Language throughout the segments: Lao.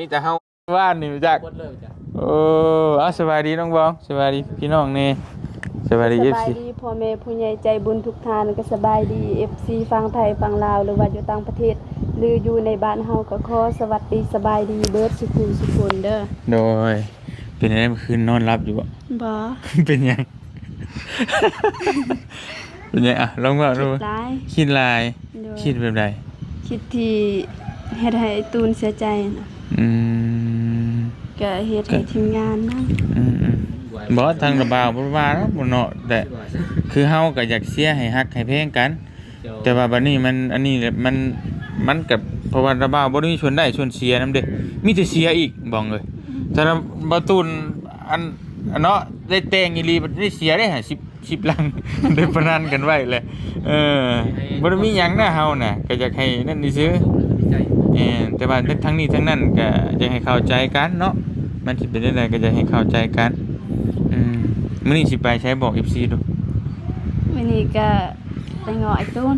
ມີແຕ່ເຮົາບ້ານນີ້ຮູ້ຈັກ ໝົດເລີຍຈ້ະ. ໂອ້ ເອົາ ສະບາຍດີນ້ອງບອງ ສະບາຍດີພີ່ນ້ອງແດ່ ສະບາຍດີ ສະບາຍດີ ເອັຟຊີ ພໍ່ແມ່ຜູ້ໃຫຍ່ໃຈບຸນທຸກທ່ານ ແລະ ກໍສະບາຍດີ ເອັຟຊີ ຝັ່ງໄທຝັ່ງລາວ ຫຼືວ່າຢູ່ຕ່າງປະເທດ ຫຼືຢູ່ໃນບ້ານເຮົາ ກໍຂໍສະຫວັດດີສະບາຍດີເບິດສູ່ຜູ້ສູ່ຄົນເດີ. ໂດຍ ເປັນຈັ່ງໃດ ມື້ຄືນນອນຫຼັບຢູ່ບໍ່? ບໍ່. ເປັນຫຍັງ? ເປັນຫຍັງ? ອ່ະ ລອງເວົ້າດູ. ຄິດຫຼາຍ ຄິດຫຼາຍ. ໂດຍ. ຄິດແບບໃດ? ຄິດທີ່ເຮັດໃຫ້ອ້າຍຕູນເສຍໃຈນະ. ອືມ ກະເຮັດໃຫ້ທີມງານນຳ. ອືມໆ ບໍ່ ທາງລະບ່າວບໍ່ວ່າດອກເນາະ ແຕ່ຄືເຮົາກະຢາກເຊຍໃຫ້ຮັກໃຫ້ແພງກັນ ແຕ່ວ່າບັດນີ້ມັນ ອັນນີ້ແຫຼະ ມັນ ມັນກະ ເພາະວ່າລະບ່າວບໍ່ໄດ້ມີສ່ວນໄດ້ສ່ວນເສຍນຳເດ້ ມີແຕ່ເສຍອີກ ບອງເອີຍ. ຖ້າລະບ່າວຕູນ ອັນ ອັນເນາະ ໄດ້ແຕ່ງອີ່ຫຼີ ບັດໄດ້ເສຍເດ້ ສິບ ສິບຫຼັງ ໄດ້ພະນັນກັນໄວ້ແຫຼະ. ເອີ ບໍ່ໄດ້ມີຫຍັງນະ ເຮົານະ ກະຢາກໃຫ້ນັ້ນຊື່ໆ. ແມ່ນ ແຕ່ວ່າທັງນີ້ທັງນັ້ນ ກະຢາກໃຫ້ເຂົ້າໃຈກັນເນາະ ມັນຊິເປັນຈັ່ງໃດ ກະຢາກໃຫ້ເຂົ້າໃຈກັນ. ອືມ ມື້ນີ້ຊິໄປໃສ ບອກ ເອັຟຊີ ດູ. ມື້ນີ້ກະໄປເງາະອ້າຍຕູນ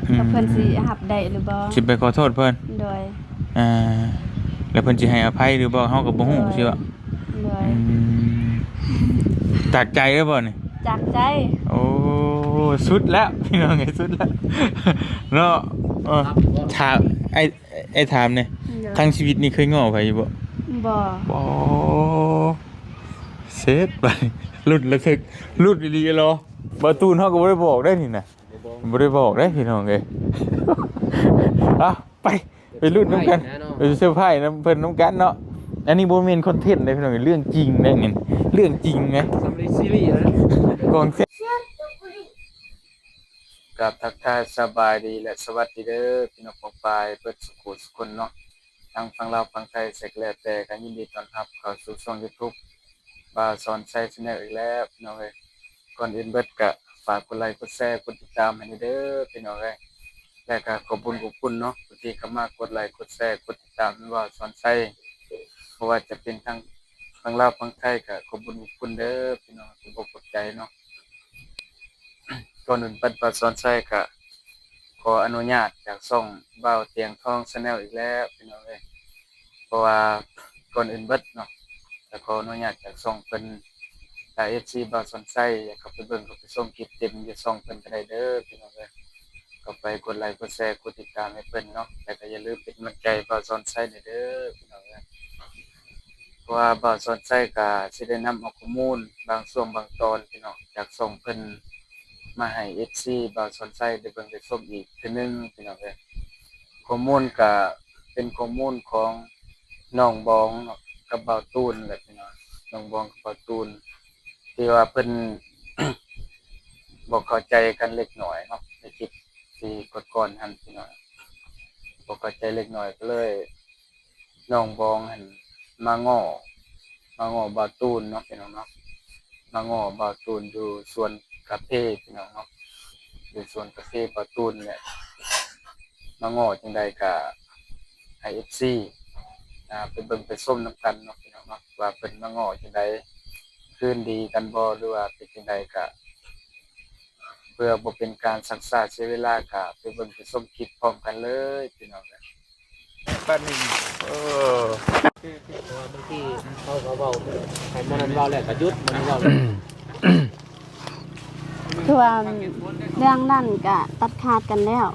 ອືມ ວ່າເພິ່ນຊິຮັບໄດ້ຫຼືບໍ່ ຊິໄປຂໍໂທດເພິ່ນ. ໂດຍ. ອ່າ ແລ້ວເພິ່ນຊິໃຫ້ອະໄພຫຼືບໍ່ ເຮົາກໍບໍ່ຮູ້ ໂດຍ ຊິວ່າ. ໂດຍ. ອືມ ຈາກໃຈເລີຍບໍ່ນີ້? ຈາກໃຈ. ໂອ້ ສຸດແລ້ວພີ່ນ້ອງເອີຍ ສຸດແລ້ວເນາະ. ເອີ ຖາມ ອ້າຍ ອ້າຍຖາມແດ່ ໂດຍ ທັງຊີວິດນີ້ເຄີຍງໍ້ໃຜຢູ່ບໍ່? ບໍ່. ບໍ່ ເສັດບາດນີ້ ລຸ້ນລະທຶກ ລຸ້ນອີ່ຫຼີເລີຍ. ບ່າວຕູນເຮົາກໍບໍ່ໄດ້ບອກໄດ໋ນີ້ນະ ບໍ່ບອກ ບໍ່ໄດ້ບອກເດ້ພີ່ນ້ອງເອີຍ. ເອົາ ໄປ ໄປລຸ້ນນຳກັນ ໄປເຊີໄພນຳເພິ່ນນຳກັນເນາະ. ອັນນີ້ບໍ່ແມ່ນຄອນເທັນເດ້ພີ່ນ້ອງເອີຍ ເລື່ອງຈິງເດ້ນີ້ ເລື່ອງຈິງເດ້ ສຳລີຊີຣີນະ ຂອງແທ້. ກາບທັກທາຍສະບາຍດີ ແລະ ສະຫວັດດີເດີພີ່ນ້ອງປ້ອງປາຍເບິດສູ່ຜູ້ສູ່ຄົນເນາະ ທັງຝັ່ງລາວຝັ່ງໄທໃສກໍແລ້ວແຕ່ ກໍຍິນດີຕ້ອນຮັບເຂົ້າສູ່ຊ່ອງຢູທູບ ບ່າວສອນໄຊ Channel ອີກແລ້ວພີ່ນ້ອງເອີຍ. ກ່ອນອື່ນເບິດກະຝາກກົດໄລກົດແຊກົດຕິດຕາມໃຫ້ແດ່ເດີພີ່ນ້ອງເອີຍ ແລະກະຂອບບຸນຂອບຄຸນເນາະ ຜູ້ທີ່ເຂົ້າມາກົດໄລກົດແຊກົດຕິດຕາມໃຫ້ບ່າວສອນໄຊ ບໍ່ວ່າຈະເປັນທັງຝັ່ງລາວຝັ່ງໄທ ກະຂອບບຸນຂອບຄຸນເດີພີ່ນ້ອງ ຂອບອົກຂອບໃຈເນາະ. ກ່ອນອື່ນເບິດບ່າວສອນໄຊກະຂໍອະນຸຍາດຈາກຊ່ອງບ່າວຕຽງທອງ Channel ອີກແລ້ວພີ່ນ້ອງເອີຍ ເພາະວ່າກ່ອນອື່ນເບິດເນາະ ກະຂໍອະນຸຍາດຈາກຊ່ອງເພິ່ນ ຖ້າ ເອັຟຊີ ບ່າວສອນໄຊ ຢາກເຂົ້າໄປເບິ່ງເຂົ້າໄປຊົມຄລິບເຕັມຢູ່ຊ່ອງເພິ່ນກໍໄດ້ເດີພີ່ນ້ອງເອີຍ. ເຂົ້າໄປກົດໄລກົດແຊກົດຕິດຕາມໃຫ້ເພິ່ນເນາະ ແລະກະຢ່າລືມເປັນກຳລັງໃຈບ່າວສອນໄຊແດ່ເດີພີ່ນ້ອງເອີຍ. ເພາະວ່າບ່າວສອນໄຊກະຊິໄດ້ນຳເອົາຂໍ້ມູນບາງຊ່ວງບາງຕອນພີ່ນ້ອງ ຈາກຊ່ອງເພິ່ນມາໃຫ້ ເອັຟຊີ ບ່າວສອນໄຊໄດ້ເບິ່ງໄດ້ຊົມອີກເທື່ອໜຶ່ງພີ່ນ້ອງເອີຍ. ຂໍ້ມູນກະເປັນຂໍ້ມູນຂອງນ້ອງບອງເນາະ ກັບບ່າວຕູນແຫຼະພີ່ນ້ອງ ນ້ອງບອງກັບບ່າວຕູນ ທີ່ວ່າເພິ່ນບໍ່ເຂົ້າໃຈກັນເລັກນ້ອຍເນາະ ໃນຄລິບທີ່ກ່ອນໆຫັ້ນພີ່ນ້ອງ ບໍ່ເຂົ້າໃຈເລັກນ້ອຍ ກໍເລີຍ ນ້ອງບອງຫັ້ນມາງໍ້ ມາງໍ້ບ່າວຕູນເນາະພີ່ນ້ອງເນາະ ມາງໍ້ບ່າວຕູນຢູ່ສວນກາເຟພີ່ນ້ອງເນາະ ຢູ່ສວນກາເຟບ່າວຕູນແຫຼະ. ມາງໍ້ຈັ່ງໃດກະໃຫ້ ເອັຟຊີ ອ່າ ໄປເບິ່ງໄປຊົມນຳກັນເນາະພີ່ນ້ອງເນາະ ວ່າເພິ່ນມາງໍ້ຈັ່ງໃດ ຄືນດີກັນບໍ່ ຫຼືວ່າເປັນຈັ່ງໃດ ກະ ເພື່ອບໍ່ເປັນການຊັກຊ້າເສຍເວລາ ກະໄປເບິ່ງໄປຊົມຄລິບພ້ອມກັນເລີຍພີ່ນ້ອງເອີຍ. ແປັບໜຶ່ງ ເອີ ຄື ຄື ເພາະວ່າບາງທີເຂົາກໍເວົ້າ ໃຫ້ໝໍ້ນັ້ນເວົ້າແລ້ວກໍຢຸດ ໝໍ້ນີ້ເວົ້າແລ້ວ ຄືວ່າເລື່ອງນັ້ນກະຕັດຂາດກັນແລ້ວ.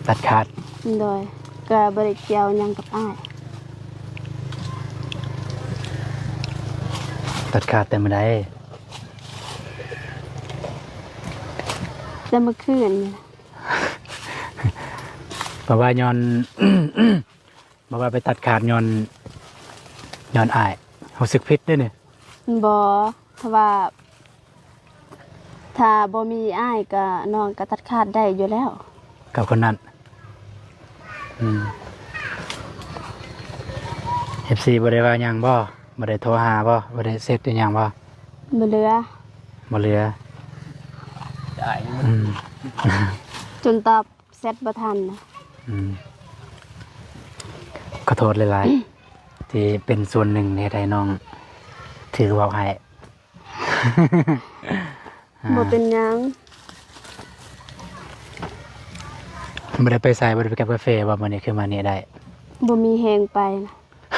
ຕັດຂາດ? ໂດຍ ກໍບໍ່ໄດ້ກ່ຽວຫຍັງກັບອ້າຍ. ຕັດຂາດແຕ່ມື້ໃດ? ແຕ່ມື້ຄືນນີ້. ເພາະວ່າຍ້ອນ ເພາະວ່າໄປຕັດຂາດຍ້ອນ ຍ້ອນອ້າຍ ຮູ້ສຶກຜິດເດ້ນີ້. ບໍ່ ຖ້າວ່າ ຖ້າບໍ່ມີອ້າຍກໍ ນ້ອງກໍຕັດຂາດໄດ້ຢູ່ແລ້ວ ກັບຄົນນັ້ນ. ອືມ ເອັຟຊີ ບໍ່ໄດ້ວ່າຫຍັງບໍ່? ບໍ່ໄດ້ໂທຫາບໍ່? ບໍ່ໄດ້ເຊັດອີຫຍັງບໍ່? ບໍ່ເຫຼືອ ບໍ່ເຫຼືອ. ອືມ ຈົນຕອບ ແຊັດບໍ່ທັນ. ອືມ ຂໍໂທດຫຼາຍໆ ທີ່ເປັນສ່ວນໜຶ່ງເຮັດໃຫ້ນ້ອງຖືກເວົ້າຮ້າຍ. ບໍ່ເປັນຫຍັງ. ບໍ່ໄດ້ໄປໃສ ບໍ່ໄດ້ໄປກັບກາເຟບໍ່ ມື້ນີ້ຄືມານີ້ໄດ້? ບໍ່ມີແຮງໄປນ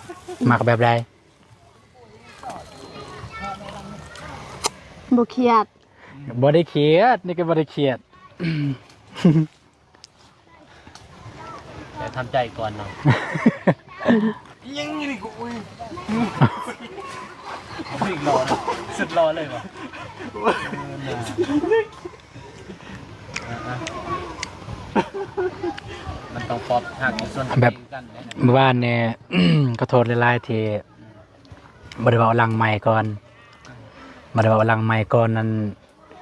ມັກແບບໃດ? ບໍ່ຄຽດ. ບໍ່ໄດ້ຄຽດ, ນີ້ກໍບໍ່ໄດ້ຄຽດ. ແຕ່ທຳໃຈກ່ອນເນາະ. ຍັງຢູ່ນີ້ ໂອ້ຍ ອີກຫຼໍ່ນະ ສຸດຫຼໍ່ເລີຍຫວາ? ເອີ ມັນຕ້ອງປອບຮັກຢູ່ສ່ວນ ແບບ ກັນເດ້. ມື້ວານນີ້ ຂໍໂທດຫຼາຍໆ ທີ່ ບໍ່ໄດ້ເວົ້າຫຼັງໄມກ່ອນ, ບໍ່ໄດ້ເວົ້າຫຼັງໄມກ່ອນນັ້ນ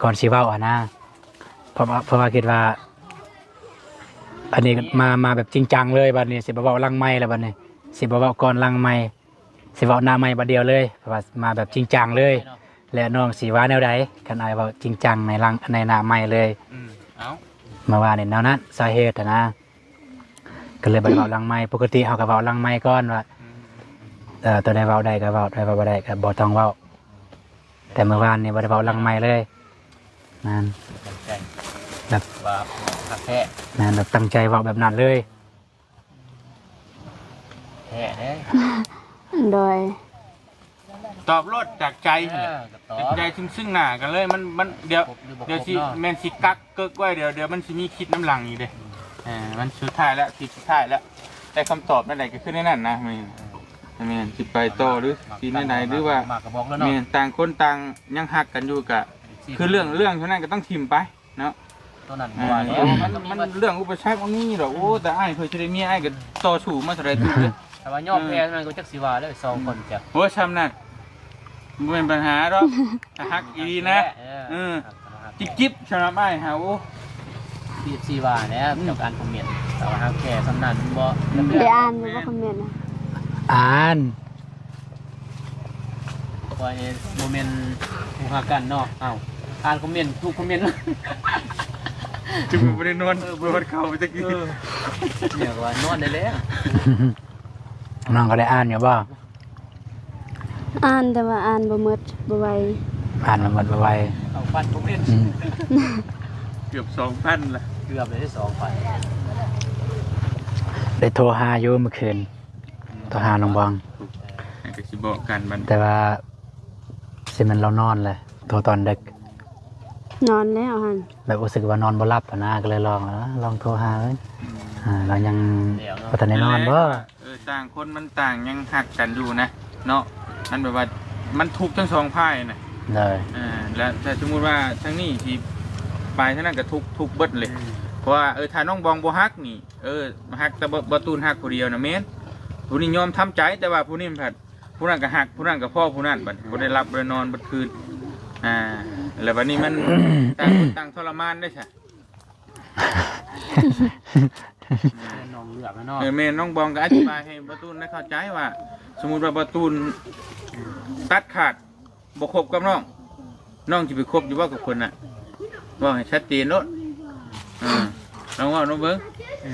ກ່ອນຊິເວົ້າຫັ້ນນະ. ເພາະວ່າ ເພາະວ່າຄິດວ່າ ອັນນີ້ມາ ມາແບບຈິງຈັງເລີຍ. ບັດນີ້ຊິບໍ່ເວົ້າຫຼັງໄມແລ້ວ, ບັດນີ້ຊິບໍ່ເວົ້າກ່ອນຫຼັງໄມ, ຊິເວົ້າໜ້າໄມບາດດຽວເລີຍ. ເພາະວ່າມາແບບຈິງຈັງເລີຍ ແລະ ນ້ອງຊິວ່າແນວໃດ ຄັນອ້າຍເວົ້າຈິງຈັງໃນຫຼັງ ໃນໜ້າໄມເລີຍ? ອືມ ເອົ້າ ມາວ່າໃນແນວນັ້ນ ສາເຫດຫັ້ນນະ. ກໍເລີຍບໍ່ໄດ້ເວົ້າຫຼັງໄມ. ປົກກະຕິເຮົາກໍເວົ້າຫຼັງໄມກ່ອນວ່າ ອືມ ເອີ ຕົວໃດເວົ້າໄດ້ກໍເວົ້າ, ຕົວໃດເວົ້າບໍ່ໄດ້ກໍບໍ່ຕ້ອງເວົ້າ. ແຕ່ມື້ວານນີ້ບໍ່ໄດ້ເວົ້າຫຼັງໄມເລີຍ. ນັ້ນ ຕັ້ງໃຈ ແບບວ່າຮັກແທ້. ແມ່ນ, ແບບຕັ້ງໃຈເວົ້າແບບນັ້ນເລີຍ. ແທ້ເດ້. ໂດຍ. ຕອບໂລດຈາກໃຈ ເອີ ກໍຕອບ ຈາກໃຈຊຶ່ງໆໜ້າກັນເລີຍ. ມັນ ມັນ ດຽວ ຄົບຫຼືບໍ່ ດຽວຊິ ຄົບເນາະ ແມ່ນຊິກັກເກີກໄວ້. ດຽວ ດຽວມັນຊິມີຄິດນຳຫຼັງອີກເດ້. ອືມ ເອີ ມັນສຸດທ້າຍແລ້ວ ຄິດສຸດທ້າຍແລ້ວ. ແຕ່ຄຳຕອບແນວໃດກໍຄືແນວນັ້ນນະ. ແມ່ນ ເອີ ແມ່ນ ຊິໄປຕໍ່ຫຼືຊິແນວໃດ ຫຼືວ່າ ມັກກໍບອກແລ້ວເນາະ. ແມ່ນ ຕ່າງຄົນຕ່າງຍັງຮັກກັນຢູ່ ກໍຄືເລື່ອງ ເລື່ອງເທົ່ານັ້ນກໍຕ້ອງຖິ້ມໄປ. ເນາະ ຕົວນັ້ນ ເອີ ບໍ່ວ່າແລ້ວ ເພາະວ່າມັນ ມັນເລື່ອງອຸປະສັກມັນມີດອກ. ໂອ້ ແຕ່ອ້າຍເພິ່ນຊິໄດ້ເມຍ ອ້າຍກໍຕໍ່ສູ້ມາເທົ່າໃດ ແຕ່ວ່າຍອມແພ້ນັ້ນກໍຈັກຊິວ່າແລ້ວ ສອງຄົນ ຈັກ ໂອ້ຍ ຊ່ຳນັ້ນບໍ່ແມ່ນປັນຫາດອກ. ຖ້າຮັກອີ່ຫຼີນະ ເອີ ເອີ ຈິບໆ ສຳລັບອ້າຍຫາ ໂອ້ ເອັຟຊີວ່າແລ້ວ ອືມ ເຈົ້າການຄອມເມັນ ຖ້າວ່າຮັກແທ້ຊ່ຳນັ້ນບໍ່ ໄດ້ອ່ານຢູ່ບໍ່ຄອມເມັນນະ? ອ່ານ. ຂ້ອຍນີ້ບໍ່ແມ່ນຜູ້ຮັກກັນເນາະ. ເອົ້າ ອ່ານຄອມເມັນ ທຸກຄອມເມັນ ຈຶ່ງບໍ່ໄດ້ນອນ. ເອີ ບໍ່ໄດ້ເຂົ້າໄປຈັກທີ. ເອີ ເມຍກໍວ່ານອນໄດ້ແລ້ວ. ນ້ອງກໍໄດ້ອ່ານຢູ່ບໍ່? ອ່ານ ແຕ່ວ່າອ່ານບໍ່ໝົດ ບໍ່ໄຫວ. ອ່ານບໍ່ໝົດ ບໍ່ໄຫວ. ສອງພັນຄອມເມັນ ອືມ ເກືອບສອງພັນລະ ເກືອບໄດ້ສອງພັນ. ໄດ້ໂທຫາຢູ່ມື້ຄືນ ໂທຫານ້ອງບອງ ເອີ ກໍຊິບອກກັນບັດ ແຕ່ວ່າຊິແມ່ນລາວນອນແຫຼະ ໂທຕອນດຶກ. ນອນແລ້ວຫັ້ນ ແບບຮູ້ສຶກວ່ານອນບໍ່ຫຼັບຫັ້ນນະ ກໍເລີຍລອງ ລອງໂທຫາເບິ່ງ. ອືມ ອ່າ ລາວຍັງບໍ່ທັນໄດ້ນອນບໍ່? ເອີ ຕ່າງຄົນມັນຕ່າງຍັງຮັກກັນຢູ່ນະເນາະ. ມັນແບບວ່າມັນທຸກທັງສອງຝ່າຍນະ. ໂດຍ ເອີ ແລ້ວຖ້າສົມມຸດວ່າທາງນີ້ຊິໄປ ທາງນັ້ນກໍທຸກ ທຸກເບິດເລີຍ. ອືມ ເພາະວ່າ ເອີ ຖ້ານ້ອງບອງບໍ່ຮັກນີ້ ເອີ ຮັກແຕ່ບໍ່ ບໍ່ຕູນຮັກຜູ້ດຽວນະ ແມ່ນ ຜູ້ນີ້ຍອມທຳໃຈ. ແຕ່ວ່າຜູ້ນີ້ມັນພັດ ຜູ້ນັ້ນກໍຮັກ ຜູ້ນັ້ນກໍພໍ້ຜູ້ນັ້ນ ບັດບໍ່ໄດ້ຫຼັບບໍ່ໄດ້ນອນເບິດຄືນ. ອ່າ ແລ້ວບັດນີ້ມັນ ຕ່າງຄົນຕ່າງທໍລະມານເດ້ຊະ. ແມ່ນນ້ອງເລືອກແລ້ວເນາະ. ເອີ ແມ່ນ ນ້ອງບອງກໍອະທິບາຍໃຫ້ບ່າວຕູນໄດ້ເຂົ້າໃຈວ່າ ສົມມຸດວ່າບ່າວຕູນຕັດຂາດ ບໍ່ຄົບກັບນ້ອງ ນ້ອງຊິໄປຄົບຢູ່ບໍ່ກັບຄົນນັ້ນ? ເວົ້າໃຫ້ຊັດເຈນໂລດ. ເອີ ລອງເວົ້ານຳເບິ່ງ. ເອີ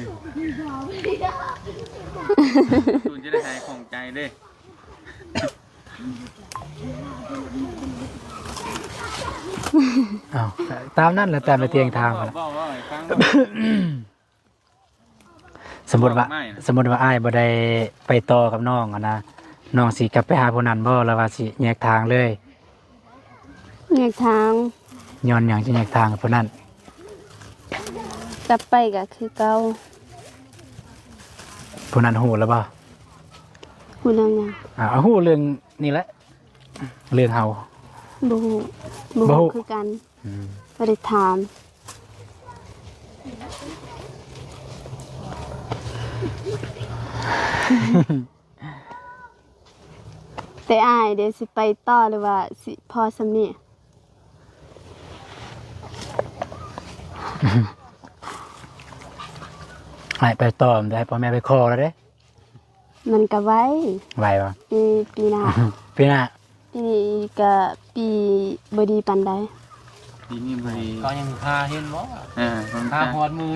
ຕູນຈະໄດ້ຫາຍຂ້ອງໃຈເດ້. ເອົ້າ ຕາມນັ້ນແຫຼະ ຕາມໄປຕຽງທາງ. ເວົ້າ ເວົ້າໃຫ້ຟັງ. ສົມມຸດວ່າ ສົມມຸດວ່າອ້າຍບໍ່ໄດ້ໄປຕໍ່ກັບນ້ອງຫັ້ນນະ ນ້ອງຊິກັບໄປຫາຜູ້ນັ້ນບໍ່ ຫຼືວ່າຊິແຍກທາງເລີຍ? ແຍກທາງ. ຍ້ອນຫຍັງຈຶ່ງແຍກທາງກັບຜູ້ນັ້ນ? ກັບໄປກໍຄືເກົ່າ. ຜູ້ນັ້ນຮູ້ແລ້ວບໍ່? ຮູ້ເລື່ອງຫຍັງ? ອ່າ ຮູ້ເລື່ອງນີ້ແຫຼະ ເລື່ອງເຮົາ. ບໍ່ຮູ້ ບໍ່ຮູ້ ບໍ່ຮູ້ຄືກັນ. ອືມ ບໍ່ໄດ້ຖາມ. ແຕ່ອ້າຍເດ ຊິໄປຕໍ່ ຫຼືວ່າຊິພໍສ່ຳນີ້? ອ້າຍໄປຕໍ່ ແຕ່ພໍ່ແມ່ໄປຂໍແລ້ວເດ້. ມັນກະໄວ ໄວບໍ່? ປີ ປີໜ້າ ປີໜ້າ ປີນີ້ກະປີບໍ່ດີປານໃດ. ປີນີ້ບໍ່ດີ ເຂົາຍັງຫາເຫັນບໍ່? ເອີ ຫາຮອດມື້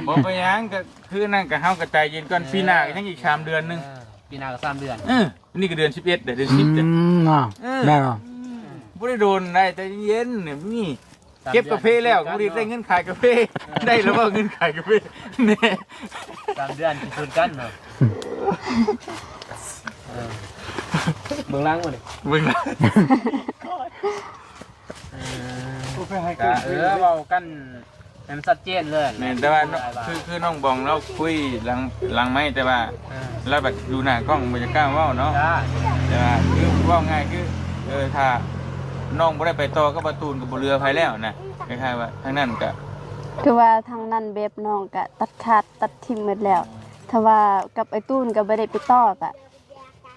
ບໍ່ເປັນຫຍັງ ກະຄືນັ້ນ ກະເຮົາກະໃຈເຢັນກ່ອນ. ເອີ ປີໜ້າກະຍັງອີກສາມເດືອນໜຶ່ງ ເອີ ປີໜ້າກະສາມເດືອນ. ເອີ ນີ້ກະເດືອນສິບເອັດເດ້ ເດືອນສິບເດ້. ອືມ ເນາະ ເອີ ແມ່ນບໍ່? ບໍ່ໄດ້ໂດນໄດ໋ ໃຈເຢັນໆ ນີ້ ເກັບກາເຟແລ້ວ ບໍ່ໄດ້ໄດ້ເງິນຂາຍກາເຟ. ເອີ ໄດ້ແລ້ວບໍ່ເງິນຂາຍກາເຟ ແນ່ ສາມເດືອນຊິຊົນກັນເນາະ. ເອີ ເບິ່ງຫຼັງບໍ່ນີ້ ເບິ່ງຫຼັງ. ເອີ ເອີ ເວົ້າກັນ ໃຫ້ມັນຊັດເຈນເລີຍ. ແມ່ນ ແຕ່ວ່າ ຄື ຄືນ້ອງບອງລາວຄຸຍຫຼັງ ຫຼັງໄມ ແຕ່ວ່າ ເອີ ລາວບັດຢູ່ໜ້າກ້ອງບໍ່ຢາກກ້າເວົ້າເນາະ. ແຕ່ວ່າຄືເວົ້າງ່າຍຄື ເອີ ຖ້ານ້ອງບໍ່ໄດ້ໄປຕໍ່ກັບບ່າວຕູນ ກະບໍ່ເຫຼືອໃຜແລ້ວນະ. ຄ້າຍໆວ່າທາງນັ້ນກະ ຄືວ່າທາງນັ້ນແບບນ້ອງກະຕັດຂາດຕັດຖິ້ມໝົດແລ້ວ. ຖ້າວ່າກັບອ້າຍຕູນກະບໍ່ໄດ້ໄປຕໍ່ ກະ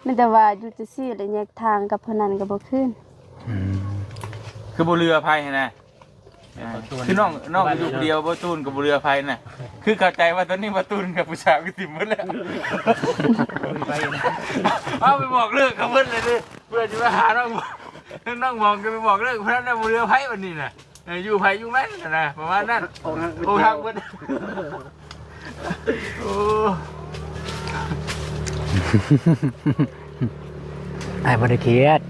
ມີແຕ່ວ່າຢູ່ຈັ່ງຊີ້ ແລະ ແຍກທາງກັບຜູ້ນັ້ນກະບໍ່ຄືນ. ອືມ ຄືບໍ່ເຫຼືອໃຜຫັ້ນນະ. ອ່າ ຄືນ້ອງ ນ້ອງຢູ່ຜູ້ດຽວ ບ່າວຕູນກະບໍ່ເຫຼືອໃຜນະ. ຄືເຂົ້າໃຈວ່າຕອນນີ້ບ່າວຕູນກັບຜູ້ສາວກະຖິ້ມໝົດແລ້ວ. ເອົາໄປບອກເລີກເຂົາເບິດເລີຍເດີ ເພື່ອຊິມາຫານ້ອງ ນ້ອງບອງກະໄປບອກເລີກເພິ່ນແລ້ວ ບໍ່ເຫຼືອໃຜບັດນີ້ນະ. ເອີ ຢູ່ໃຜຢູ່ມັນນະ ປະມານນັ້ນ. ອົກຫັກເບິດ ໂອ້ ອ້າຍບໍ່ໄດ້ຄຽດ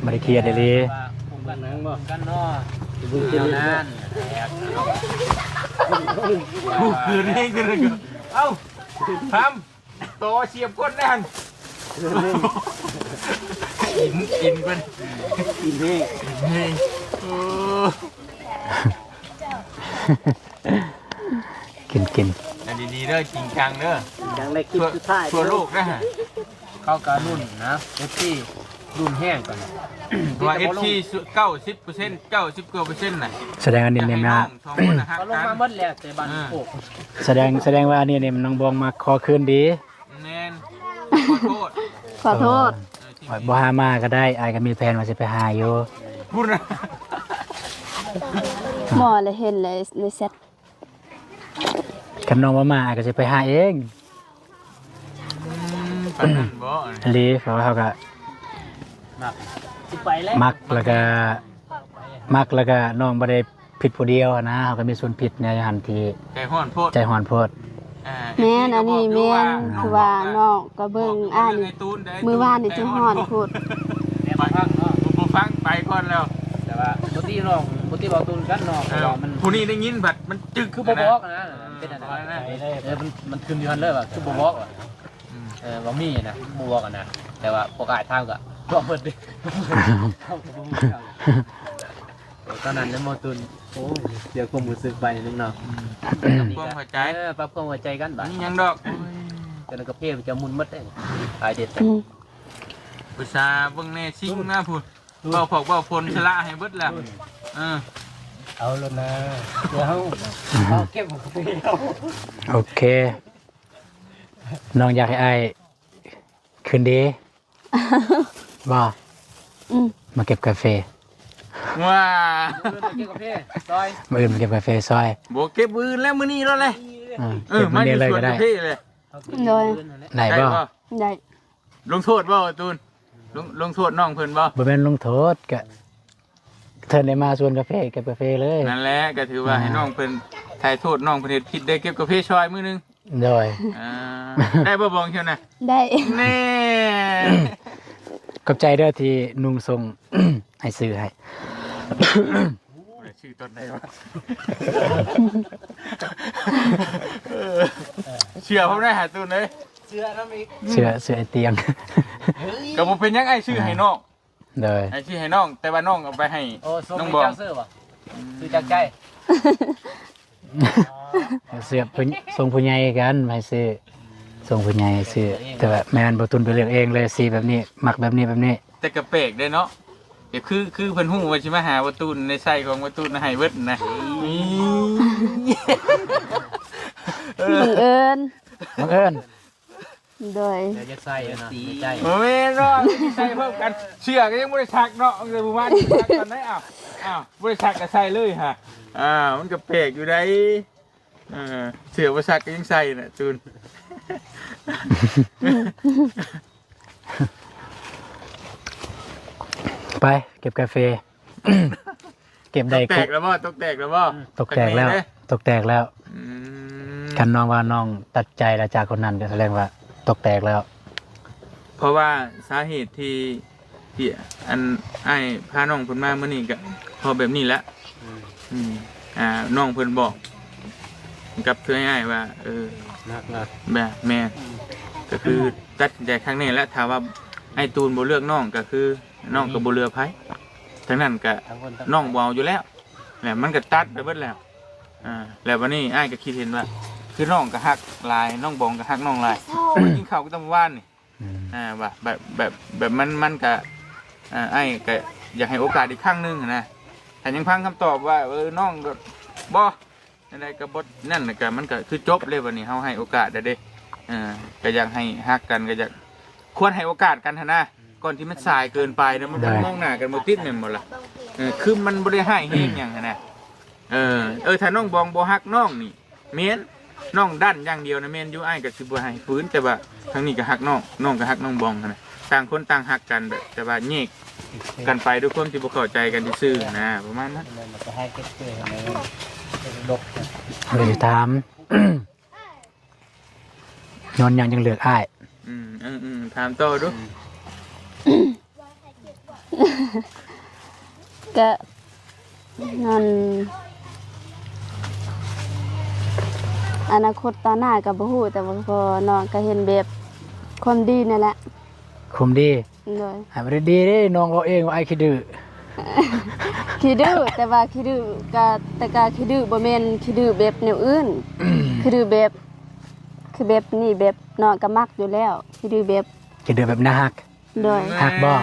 ບໍ່ໄດ້ຄຽດອີ່ຫຼີ. ກັນເນາະ ເອົາ ໂອ້ ຄືນເອງ ເອົ້າ ທຳ ຕໍ່ສຽບກົ້ນນັ້ນ ກິນ ກິນເພິ່ນ ກິນແຮງ ກິນແຮງ. ໂອ້ ກິນ ກິນ ອັນນີ້ດີເດີ ຈິງຈັງເດີ ຈັ່ງໄດ້ຄລິບສຸດທ້າຍທົ່ວໂລກນະ. ເຂົາກະລຸ້ນນະ ເອັຟຊີ ລຸ້ນແຮງກວ່າ ເພາະວ່າເອັຟຊີ ເກົ້າສິບເປີເຊັນ ເກົ້າສິບກວ່າເປີເຊັນນະ. ສະແດງວ່ານີ້ແມ່ນ ສອງຄົນນະ ເຂົາລົງມາໝົດແລ້ວ ແຕ່ບ້ານໂຄກ. ສະແດງ ສະແດງວ່ານີ້ ນ້ອງບອງມັກຂໍຄືນດີ. ແມ່ນ ຂໍໂທດ ຂໍໂທດ. ເອີ ບໍ່ຫາມາກະໄດ້ ອ້າຍກະມີແຜນວ່າຊິໄປຫາຢູ່ ພຸ້ນນະ. ໝໍລະເຫັນແລ້ວໃນແຊັດ ຄັນນ້ອງບໍ່ມາ ອ້າຍກະຊິໄປຫາເອງ. ອືມ ປານນັ້ນບໍ່? ອີ່ຫຼີ ເພາະວ່າເຮົາກະມັກ ຊິໄປແລ້ວ ມັກ ແລ້ວກະ ມັກ ແລ້ວກະນ້ອງບໍ່ໄດ້ຜິດຜູ້ດຽວຫັ້ນນະ ເຮົາກະມີສ່ວນຜິດໃນອັນທີ່ໃຈຮ້ອນໂພດ ໃຈຮ້ອນໂພດ. ອ່າ ແມ່ນ ອັນນີ້ແມ່ນ ຄືວ່ານ້ອງກະເບິ່ງ ອ່າ ມື້ວານນີ້ໃຈຮ້ອນໂພດ ບໍ່ຟັງ ບໍ່ຟັງ ໄປກ່ອນແລ້ວ. ແຕ່ວ່າບໍ່ຕິນ້ອງ ບໍ່ຕິເວົ້າຕົງກັນເນາະ ເພາະວ່າມັນ ຜູ້ນີ້ໄດ້ຍິນບັດມັນຈຶກ ຄືບໍ່ບອກນະ ເປັນອັນນັ້ນ ເອີ ມັນ ມັນຂຶ້ນຢູ່ຫັ້ນເລີຍວ່າຄືບໍ່ບອກວ່າ ອືມ ເອີ ວ່າມີນະ ບໍ່ບອກນະ. ແຕ່ວ່າພວກອ້າຍຖາມກະບອກເພິ່ນເດ້ ເຮົາກະບໍ່ຮູ້. ຕອນນັ້ນນະ ໝໍຕຸນ ໂອ້ຍ ເສຍຄວາມຮູ້ສຶກໄປໜຶ່ງເນາະ. ອືມ ປັບຄວາມເຂົ້າໃຈ ເອີ ປັບຄວາມເຂົ້າໃຈກັນບາດ ມີຫຍັງດອກ ແຕ່ລະກະເພຈະໝຸ່ນໝົດເດ້ ອາຍເດັດ. ອືມ ອຸດສ່າເບິ່ງແນ່ຊິງມາພຸ້ນ ເວົ້າພອກເວົ້າພົນສະຫຼະໃຫ້ເບິດແລ້ວ. ເອີ ເອົາໂລດນາ ດຽວເຮົາ ເຮົາເກັບຂອງເຮົາ. ໂອເຄ ນ້ອງຢາກໃຫ້ອ້າຍຄືນດີ ບໍ່? ອືມ ມາເກັບກາເຟ. ວ້າ ມື້ອື່ນມາເກັບກາເຟຊອຍ ມື້ອື່ນມາເກັບກາເຟຊອຍ. ບໍ່ເກັບມື້ອື່ນແລ້ວ ມື້ນີ້ໂລດແຫຼະ. ອືມ ເກັບມື້ນີ້ເລີຍກະໄດ້ ເກັບຢູ່ສວນກາເຟເລີຍ. ໂດຍ ໄດ້ບໍ່? ໄດ້ບໍ່? ໄດ້. ລົງໂທດບໍ່ຕູນ? ລົງ ລົງໂທດນ້ອງເພິ່ນບໍ່? ບໍ່ແມ່ນລົງໂທດ ກະເພິ່ນໄດ້ມາສວນກາເຟ ເກັບກາເຟເລີຍ. ນັ້ນແຫຼະ ກະຖືວ່າ ອ່າ ໃຫ້ນ້ອງເພິ່ນ ຖ່າຍໂທດນ້ອງເພິ່ນເຮັດຜິດ ໄດ້ເກັບກາເຟຊອຍມື້ໜຶ່ງ. ໂດຍ ອ່າ ໄດ້ບໍ່ບອງເທື່ອນະ? ໄດ້. ແນ່ ຂອບໃຈເດີທີ່ນຸ່ງສົ່ງ ໃຫ້ຊື້ໃຫ້. ຊື່ຕອນໃດວະ? ເອີ ເຊື່ອພ້ອມໄດ້ຫາຕູນເລີຍ. ເຊື່ອນຳອີກ ເຊື່ອ ເຊື່ອໄອ້ຕຽງ. ກະບໍ່ເປັນຫຍັງ ອ້າຍຊື້ໃຫ້ນ້ອງ. ໂດຍ ອ້າຍຊື້ໃຫ້ນ້ອງ ແຕ່ວ່ານ້ອງເອົາໄປໃຫ້ນ້ອງບອງ. ຊື້ຈາກໃຈ ເຊື່ອຜູ້ ສົ່ງຜູ້ໃຫຍ່ກັນ ໃຫ້ຊື້ ສົ່ງຜູ້ໃຫຍ່ຊື້. ແຕ່ວ່າແມ່ນ ບໍ່ຕຸນໄປເລືອກເອງເລີຍ ສີແບບນີ້ ມັກແບບນີ້ ແບບນີ້. ແຕ່ກະແປກເດ້ເນາະ ແບບຄື ຄືເພິ່ນຮູ້ວ່າຊິມາຫາບໍ່ຕຸນ ໃນໄຊຂອງບໍ່ຕຸນໃຫ້ເບິດນະ. ບັງເອີນ ບັງເອີນ. ໂດຍ ຢາກໃສ່ນະ ໃນໃຈ ບໍ່ແມ່ນເນາະ ໃສ່ພ້ອມກັນ. ເສື້ອກະຍັງບໍ່ໄດ້ຊັກເນາະ ແຕ່ມື້ວານນີ້ຊັກຕອນໃດ? ອ້າວ ອ້າວ ບໍ່ໄດ້ຊັກກະໃສ່ເລີຍຫະ. ອ້າວ ມັນກະແປກຢູ່ໃດ. ເອີ ເສື້ອບໍ່ຊັກກໍຍັງໃສ່ນະ ຈູນ. ໄປເກັບກາເຟ. ເກັບໄດ້ ຕົກແຕກແລ້ວບໍ່? ຕົກແຕກແລ້ວບໍ່? ຕົກແຕກແລ້ວ ຕົກແຕກແລ້ວ. ອືມ ຄັນນ້ອງວ່ານ້ອງຕັດໃຈແລ້ວຈາກຄົນນັ້ນ ກໍສະແດງວ່າຕົກແຕກແລ້ວ. ເພາະວ່າສາເຫດທີ່ ທີ່ອັນອ້າຍພານ້ອງເພິ່ນມາມື້ນີ້ກໍເພາະແບບນີ້ແຫຼະ. ອືມ ອືມ ອ່າ ນ້ອງເພິ່ນບອກກັບເທື່ອອ້າຍວ່າ ເອີ ແມ່ນ ກໍຄືຕັດສິນໃຈຄັ້ງນີ້ແຫຼະ. ຖ້າວ່າອ້າຍຕູນບໍ່ເລືອກນ້ອງ ກໍຄືນ້ອງກໍບໍ່ເຫຼືອໃຜ ທັງນັ້ນກໍນ້ອງບໍ່ເອົາຢູ່ແລ້ວ. ແລ້ວມັນກໍຕັດໄປເບິດແລ້ວ. ອ່າ ແລ້ວບັດນີ້ອ້າຍກໍຄິດເຫັນວ່າ ຄືນ້ອງກໍຮັກຫຼາຍ ນ້ອງບອງກໍຮັກນ້ອງຫຼາຍ. ກິນເຂົ້າກັນແຕ່ມື້ວານນີ້. ອືມ ອ່າ ວ່າແບບ ແບບ ແບບມັນ ມັນກະ ອ່າ ອ້າຍກະຢາກໃຫ້ໂອກາດອີກຄັ້ງໜຶ່ງຫັ້ນນະ. ຖ້າຍັງຟັງຄຳຕອບວ່າ ເອີ ນ້ອງກໍບໍ່ ແນວໃດກໍບໍ່ນັ້ນນະ ກະມັນກະຄືຈົບເລີຍ. ບັດນີ້ເຮົາໃຫ້ໂອກາດແລ້ວເດ້. ເອີ ກໍຢາກໃຫ້ຮັກກັນ ກໍຢາກ ຄວນໃຫ້ໂອກາດກັນຫັ້ນນະ ກ່ອນທີ່ມັນສາຍເກີນໄປນະ. ມັນ ໄດ້ ມອງໜ້າກັນບໍ່ຕິດແມ່ນບໍ່ລະ? ເອີ ຄືມັນບໍ່ໄດ້ຮ້າຍແຮງຫຍັງຫັ້ນນະ. ເອີ ເອີ ຖ້ານ້ອງບອງບໍ່ຮັກນ້ອງນີ້ ແມ່ນ ນ້ອງດ້ານຢ່າງດຽວນະ ແມ່ນຢູ່ ອ້າຍກໍຊິບໍ່ໃຫ້ຝືນ. ແຕ່ວ່າທາງນີ້ກໍຮັກນ້ອງ ນ້ອງກໍຮັກນ້ອງບອງຫັ້ນນະ. ຕ່າງຄົນຕ່າງຮັກກັນແບບ ແຕ່ວ່າແຍກກັນໄປດ້ວຍຄວາມທີ່ບໍ່ເຂົ້າໃຈກັນຊື່ໆນະ ປະມານນັ້ນ. ແລ້ວກໍໃຫ້ເກັບເກີດໃຫ້ມັນດົກ ເລີຍຖາມ ຍ້ອນຫຍັງຈຶ່ງເລືອກອ້າຍ? ອືມ ເອີ ອືມ ຖາມຕໍ່ດູ. ກະ ນັ້ນ ອະນາຄົດຕາໜ້າກໍບໍ່ຮູ້ ແຕ່ວ່າພໍນ້ອງກໍເຫັນແບບຄວາມດີນີ້ແຫຼະ. ຄວາມດີ? ໂດຍ. ອ້າຍບໍ່ໄດ້ດີເດ້ ນ້ອງເວົ້າເອງວ່າອ້າຍຂີ້ດື້. ຂີ້ດື້ ແຕ່ວ່າຂີ້ດື້ກະ ແຕ່ກະຂີ້ດື້ ບໍ່ແມ່ນຂີ້ດື້ແບບແນວອື່ນ. ຂີ້ດື້ແບບ ຄືແບບນີ້ ແບບນ້ອງກໍມັກຢູ່ແລ້ວ ຂີ້ດື້ແບບ ຂີ້ດື້ແບບໜ້າຮັກ. ໂດຍ. ຮັກບໍ່?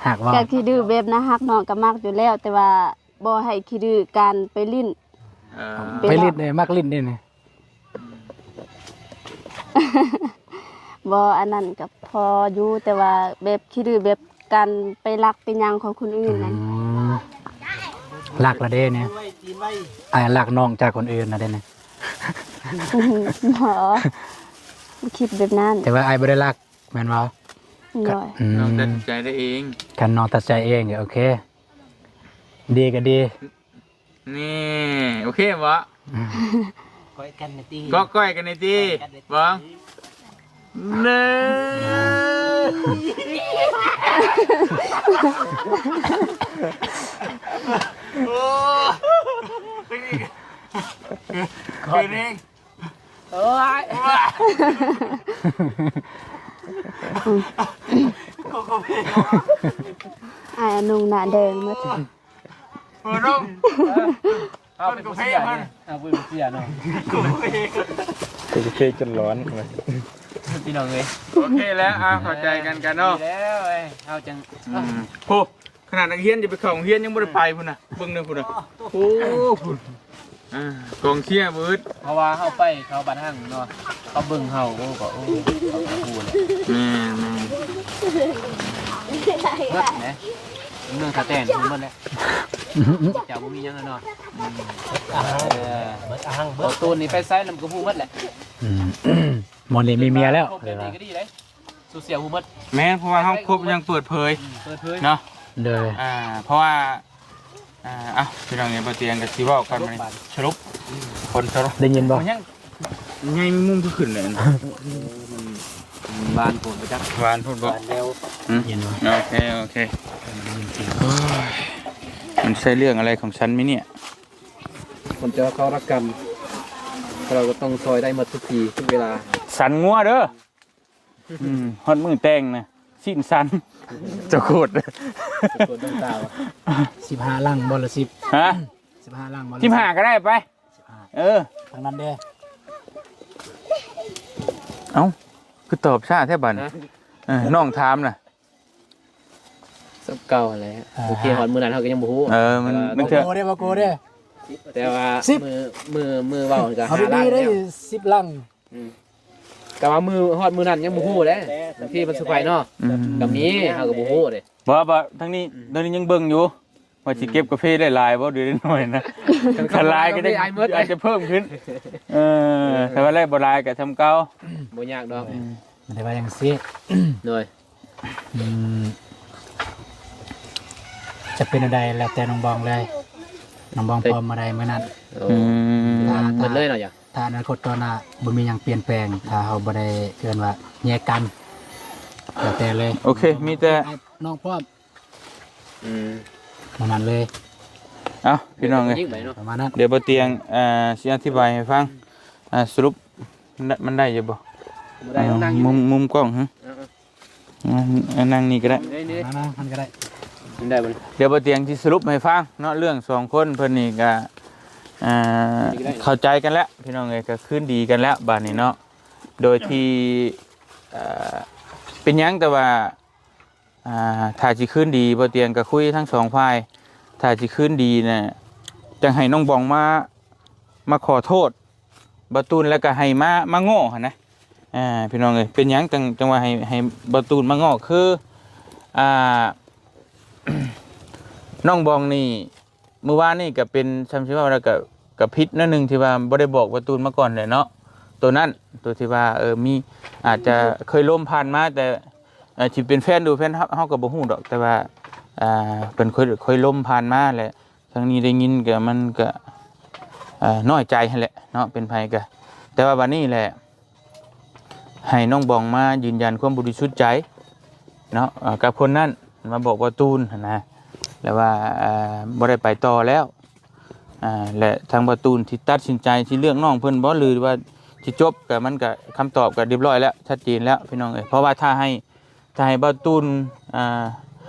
ຮັກບໍ່? ກະຂີ້ດື້ແບບໜ້າຮັກ ນ້ອງກໍມັກຢູ່ແລ້ວ ແຕ່ວ່າບໍ່ໃຫ້ຂີ້ດື້ການໄປຫຼິ້ນ. ເອີ ໄປຫຼິ້ນເດ້ ມັກຫຼິ້ນເດ້ນີ້. ບໍ່ ອັນນັ້ນກໍພໍຢູ່ ແຕ່ວ່າແບບຂີ້ດື້ແບບການໄປລັກໄປຫຍັງຂອງຄົນອື່ນນັ້ນ. ອືມ ລັກລະເດ້ນີ້ ອ້າຍລັກນ້ອງຈາກຄົນອື່ນລະເດ້ນີ້. ບໍ່ ບໍ່ຄິດແບບນັ້ນ ແຕ່ວ່າອ້າຍບໍ່ໄດ້ລັກ ແມ່ນບໍ່? ໂດຍ. ອືມ ນ້ອງຕັດສິນໃຈໄດ້ເອງ ຄັນນ້ອງຕັດໃຈເອງກໍໂອເຄ ດີກໍດີ. ນີ້ ໂອເຄບໍ່? ອືມ ກ້ອຍກັນແນ່ຕິ ກໍກ້ອຍກັນແນ່ຕິ ກ້ອຍກັນແນ່ຕິ ບອງ ເນີ ໂອ້ ເກີນເອງ. ໂອ້ຍ ອ້າຍອະນຸງໜ້າແດງໝົດ. ເປີດລົງ ເອົາເປັນຜູ້ເສຍນີ້ ເອົາເປັນຜູ້ເສຍເນາະ ເປັນເພຈນຮ້ອນ ພີ່ນ້ອງເອີຍ. ໂອເຄແລ້ວ ເອົາເຂົ້າໃຈກັນກັນເນາະ ດີແລ້ວເອີຍ ເຮົາຈັ່ງ ອືມ ໂອ້ ຂະໜາດນັກຮຽນຈະໄປເຂົ້າໂຮງຮຽນຍັງບໍ່ໄດ້ໄປພຸ້ນນະ ເບິ່ງເດີພຸ້ນນະ ໂອ້ ພຸ້ນ ອ່າ ກອງເຊຍເບິດ ເພາະວ່າເຮົາໄປເຂົາບ້ານຫັ້ນເນາະ ເຂົາເບິ່ງເຮົາ ໂອ້ ກໍ ໂອ້ ເຂົາກໍຮູ້ແຫຼະ ແມ່ນໆ ເບິດແຫຼະ ເມືອງທ່າແຕນເບິດແຫຼະ ເຈົ້າບໍ່ມີຫຍັງແລ້ວເນາະ ອືມ ເບິດອາຫັງ ເອີ ເບິດອາຫັງ ເບິດ ໂຕນີ້ໄປໃສລະມັນກໍຮູ້ໝົດແຫຼະ ອືມ ໝໍນີ້ມີເມຍແລ້ວ ເຂົາເປັນນີ້ກໍດີເດ້. ໂຊຊຽວຮູ້ໝົດ ແມ່ນ ເພາະວ່າເຮົາຄົບຫຍັງເປີດເຜີຍ ອືມ ເປີດເຜີຍເນາະ ໂດຍ ອ່າ ເພາະວ່າ ອ່າ ເອົ້າ ພີ່ນ້ອງເອີຍ ບໍ່ຕຽງກໍຊິເວົ້າກັນ ສະຫຼຸບ ບາດນີ້ ສະຫຼຸບ ອືມ ຜົນສະຫຼຸບ ໄດ້ຍິນບໍ່? ມັນຍັງ ໃຫຍ່ມຸມຄືຂຶ້ນເລີຍ ມັນ ມັນຫວານໂພດບໍ່ຈັກ ຫວານໂພດບໍ່ ຫວານແລ້ວ ອືມ ເຢັນບໍ່? ໂອເຄ ໂອເຄ ໂອ້ຍ ມັນໃຊ່ເລື່ອງອະໄລຂອງສັນໄໝເນຍ? ຄົນທີ່ວ່າເຂົາຮັກກັນ ເຮົາກໍຕ້ອງຊ່ອຍໄດ້ໝົດທຸກທີທຸກເວລາ ສັນງົວເດີ. ອືມ ຮອດມື້ແຕ່ງນະ ຊີ້ນສັນ ເຈົ້າໂຄດ ເຈົ້າໂຄດດວງຕາວະ ສິບຫ້າຫຼັງບໍ່ລະ ສິບ ຮະ ສິບຫ້າຫຼັງບໍ່ລະ ສິບຫ້າກໍໄດ້ໄປ ສິບຫ້າ ເອີ ທາງນັ້ນເດ້. ເອົ້າ ຄືຕອບຊ້າແທ້ບາດນີ້ ຮະ ເອີ ນ້ອງຖາມນະ ສ່ຳເກົ່າຫັ້ນແຫຼະ ອ່າ ໂອເຄ ຮອດມື້ນັ້ນເຮົາກໍຍັງບໍ່ຮູ້ ເອີ ມັນ ແຕ່ວ່າ ມັນເທື່ອ ບໍ່ໂກເດ້ ບໍ່ໂກເດ້ ແຕ່ວ່າ ສິບ ມື້ ມື້ ມື້ເວົ້າກໍ ເອົາ ຫ້າ ລ້ານ ດີໆ ແລ້ວ ສິບຫຼັງ ອືມ ກະວ່າມື້ ຮອດມື້ນັ້ນຍັງບໍ່ຮູ້ເດ້ ບາງທີມັນເຊີໄພຣສ໌ເນາະ ອືມ ກະມີ ເຮົາກະບໍ່ຮູ້ເດ້ ບໍ່ ບໍ່ ທາງນີ້ ອືມ ດຽວນີ້ຍັງເບິ່ງຢູ່ ວ່າຊິເກັບກາເຟໄດ້ຫຼາຍບໍ່ ຫຼືໄດ້ໜ້ອຍນະ? ຄັນຫຼາຍກໍຈະ ອາດຈະເພີ່ມຂຶ້ນ. ເອີ ຖ້າວ່າໄດ້ບໍ່ຫຼາຍກໍສ່ຳເກົ່າ. ບໍ່ຍາກດອກ. ມັນໄດ້ວ່າຈັ່ງຊີ້ ໂດຍ ອືມ ຈະເປັນແນວໃດແລ້ວແຕ່ນ້ອງບອງເລີຍ. ນ້ອງບອງ ເອີ ພ້ອມເມື່ອໃດມື້ນັ້ນ. ໂອ້ ອືມ ຖ້າ ໝົດເລີຍເນາະ. ຖ້າ ຖ້າອະນາຄົດຕໍ່ໜ້າບໍ່ມີຫຍັງປ່ຽນແປງ ຖ້າເຮົາບໍ່ໄດ້ ເອີ້ນວ່າແຍກກັນ ແລ້ວແຕ່ເລີຍ. ໂອເຄ ມີແຕ່ ໃຫ້ນ້ອງພ້ອມ. ອືມ ປະມານນັ້ນເລີຍ. ເອົ້າ ພີ່ນ້ອງເອີຍ ປະມານນັ້ນ. ດຽວບໍ່ຕຽງ ອ່າ ຊິອະທິບາຍໃຫ້ຟັງ. ອ່າ ສະຫຼຸບ ມັນ ມັນໄດ້ຢູ່ບໍ່? ບໍ່ໄດ້ ອ່າ ຕ້ອງນັ່ງຢູ່ ມຸມ ມຸມກ້ອງ ຮະ? ເອີໆ ອ່າ ນັ່ງນີ້ກໍໄດ້ ນີ້ໆ ມາ ມາ ຫັ້ນກໍໄດ້ ມັນໄດ້ບໍ່? ດຽວບໍ່ຕຽງຊິສະຫຼຸບໃຫ້ຟັງເນາະ ເລື່ອງສອງຄົນເພິ່ນນີ້ກໍ ອ່າ ນີ້ກໍໄດ້ ເຂົ້າໃຈກັນແລ້ວ ພີ່ນ້ອງເອີຍ ກໍຄືນດີກັນແລ້ວບາດນີ້ເນາະ. ໂດຍທີ່ ເອີ ເປັນຫຍັງ ແຕ່ວ່າ ອ່າ ຖ້າຊິຄືນດີ ບໍ່ຕຽງກໍຄຸຍທັງສອງຝ່າຍ. ຖ້າຊິຄືນດີນະ ຈັ່ງໃຫ້ນ້ອງບອງມາ ມາຂໍໂທດບ່າວຕູນ ແລ້ວກໍໃຫ້ມາ ມາງໍ້ຫັ້ນນະ. ອ່າ ພີ່ນ້ອງເອີຍ ເປັນຫຍັງຈັ່ງ ຈັ່ງວ່າໃຫ້ ໃຫ້ບ່າວຕູນມາງໍ້? ຄື ອ່າ ນ້ອງບອງນີ້ ມື້ວານນີ້ກໍເປັນ ຊ່ຳຊິເວົ້າແລ້ວກໍ ກໍຜິດໜ້ອຍໜຶ່ງທີ່ວ່າບໍ່ໄດ້ບອກບ່າວຕູນມາກ່ອນແຫຼະເນາະ. ໂຕນັ້ນ ໂຕທີ່ວ່າ ເອີ ມີ ອາດຈະເຄີຍລົມຜ່ານມາ ແຕ່ ເອີ ຊິເປັນແຟນຫຼືແຟນ ເຮົາ ເຮົາກໍບໍ່ຮູ້ດອກ ແຕ່ວ່າ ອ່າ ເພິ່ນເຄີຍ ເຄີຍລົມຜ່ານມາແຫຼະ. ທາງນີ້ໄດ້ຍິນກໍ ມັນກໍ ເອີ ນ້ອຍໃຈຫັ້ນແຫຼະເນາະ ເປັນໃຜກໍ. ແຕ່ວ່າບັດນີ້ແຫຼະ ໃຫ້ນ້ອງບອງມາຢືນຢັນຄວາມບໍລິສຸດໃຈເນາະ ເອີ ກັບຄົນນັ້ນ ມາບອກບ່າວຕູນຫັ້ນນະ ແລ້ວວ່າ ເອີ ບໍ່ໄດ້ໄປຕໍ່ແລ້ວ. ອ່າ ແລະ ທາງບ່າວຕູນທີ່ຕັດສິນໃຈ ທີ່ເລືອກນ້ອງເພິ່ນບໍ່ ຫຼືວ່າຊິຈົບ ກໍ ມັນກໍ ຄຳຕອບກໍຮຽບຮ້ອຍແລ້ວ ຊັດເຈນແລ້ວ ພີ່ນ້ອງເອີຍ. ເພາະວ່າຖ້າໃຫ້ ຖ້າໃຫ້ບ່າວຕູນ ອ່າ